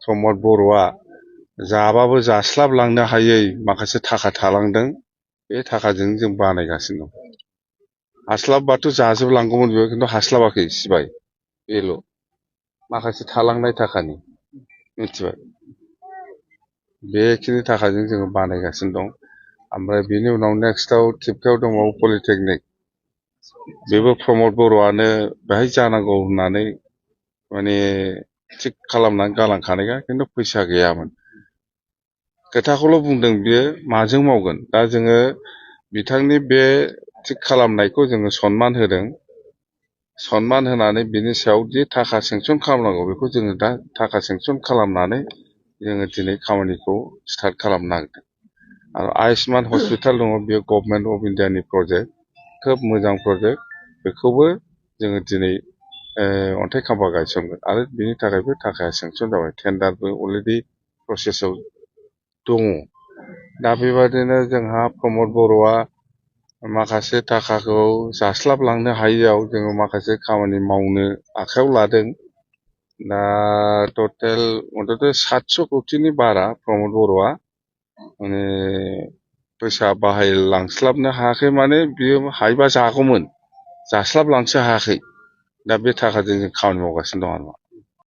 प्रमद बर'आ जाबाबो जास्लाबलांनो हायै माखासे थाखा थालांदों बे थाखाजों जों बानायगासिनो दं हास्लाबबाथ' जाजोबलांगौमोन बेयो खिन्थु हास्लाबाखै सिबाय बेल' माखासे थालांनाय थाखानि मिथिबाय बेखिनि थाखाजों जोङो बानायगासिनो दं ओमफ्राय बेनि उनाव नेक्स्टआव थिपकायाव दंबावो पलिटेकनिक बेबो प्रमद बर'आनो बेहाय जानांगौ होननानै माने थिग खालामनानै गालांखानायखा खिन्थु फैसा गैयामोन खोथाखौल' बुंदों बियो माजों मावगोन दा जोङो बिथांनि बे थिग खालामनायखौ जोङो सनमान होदों सनमान होनानै बिनि सायाव जि थाखा सेंसन खालामनांगौ बेखौ जोङो दा थाखा सेंसन खालामनानै जोङो दिनै खामानिखौ स्टार्ट खालामनो नागिरदों आरो आयुष्मान हस्पिटाल दङ बेयो गभर्नमेन्ट अफ इन्डियानि प्रजेक्ट खोब मोजां प्रजेक्ट बेखौबो जोङो दिनै अन्थाइ खाम्फा गायसनगोन आरो बिनि थाखायबो थाखाया सेंसन जाबाय टेन्डारबो अलरेडि प्रसेसआव दङ दा बेबादिनो जोंहा प्रमद बर'आ माखासे थाखाखौ जास्लाबलांनो हायैयाव जोङो माखासे खामानि मावनो आखायाव लादों दा टटेल मथथे 700 कौटिनि बारा प्रमद बर'आ माने फैसा बाहायलांस्लाबनो हायाखै माने बियो हायोबा जागौमोन जास्लाबलांसो हायाखै दा बे थाखाजों जों खामानि मावगासिनो दं आरो